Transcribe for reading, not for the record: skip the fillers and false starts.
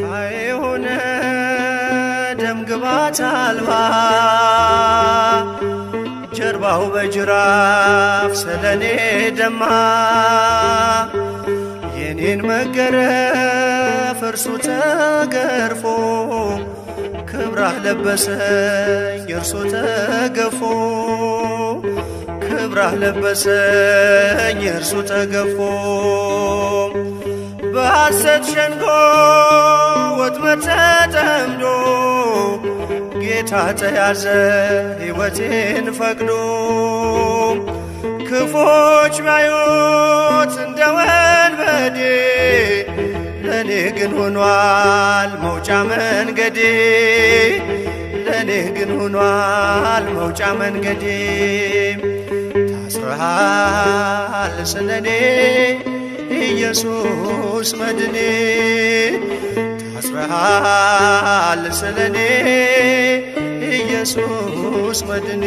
የሆነ ደም ግባት አልባ ጀርባው በጅራፍ ስለኔ ደማ። የኔን መገረፍ እርሱ ተገርፎ ክብራህ ለበሰኝ እርሱ ተገፎ፣ ክብራህ ለበሰኝ እርሱ ተገፎ። በሐሰት ሸንጎ ወጥመድ ተጠምዶ ጌታ ተያዘ ሕይወቴን ፈቅዶ። ክፎች ባዩት እንደ ወንበዴ ለእኔ ግን ሆኗል መውጫ መንገዴ፣ ለእኔ ግን ሆኗል መውጫ መንገዴ። ታስረሃል ስለኔ ኢየሱስ መድኔ፣ ታስረሃል ስለኔ ኢየሱስ መድኔ።